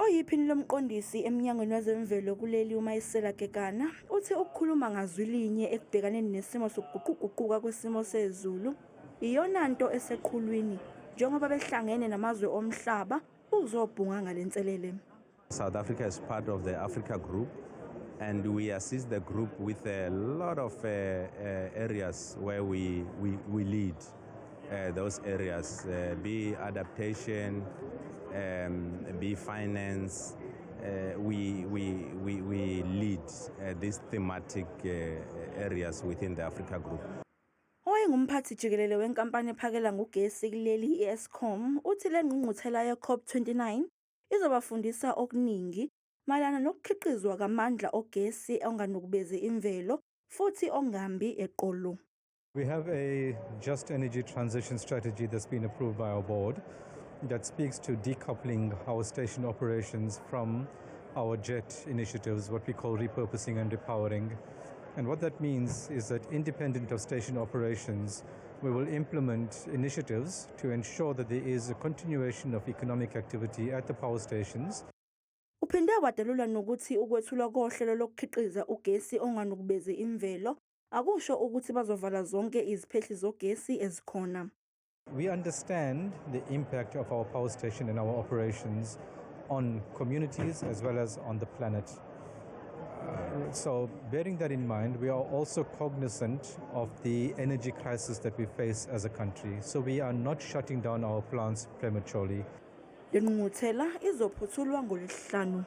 Oyiphini lomqondisi eMnyangweni Wezemvelo kuleli, uMaesela Kekana, uthi ukukhuluma ngazwi linye ekubhekaneni nesimo sokuguquguquka kwesimo sezulu iyona nto eseqhulwini njengoba behlangene namazwe omhlaba ukuzobhunga ngale nselele. South Africa is part of the Africa Group, and we assist the group with a lot of areas where we lead those areas, be adaptation, be finance. We lead these thematic areas within the Africa Group. Owayengumphathi jikelele wenkampani ephakela ngogesi kuleli, i-Eskom, uthi le ngqungquthela ye-COP29 izobafundisa okuningi mayelana nokukhiqizwa kwamandla ogesi onganukubezi imvelo futhi ongambi eqolo. We have a just energy transition strategy that's been approved by our board that speaks to decoupling our station operations from our JET initiatives, what we call repurposing and repowering. And what that means is that, independent of station operations, we will implement initiatives to ensure that there is a continuation of economic activity at the power stations. Uphinde wadalula nokuthi ukwethulwa kohlelo lokukhiqiza ugesi onganukubezi imvelo akusho ukuthi bazovala zonke iziphehli zogesi ezikhona. We understand the impact of our power station and our operations on communities as well as on the planet. So, bearing that in mind, we are also cognizant of the energy crisis that we face as a country. So, we are not shutting down our plants prematurely. Le ngqungquthela izophothulwa ngoLwesihlanu.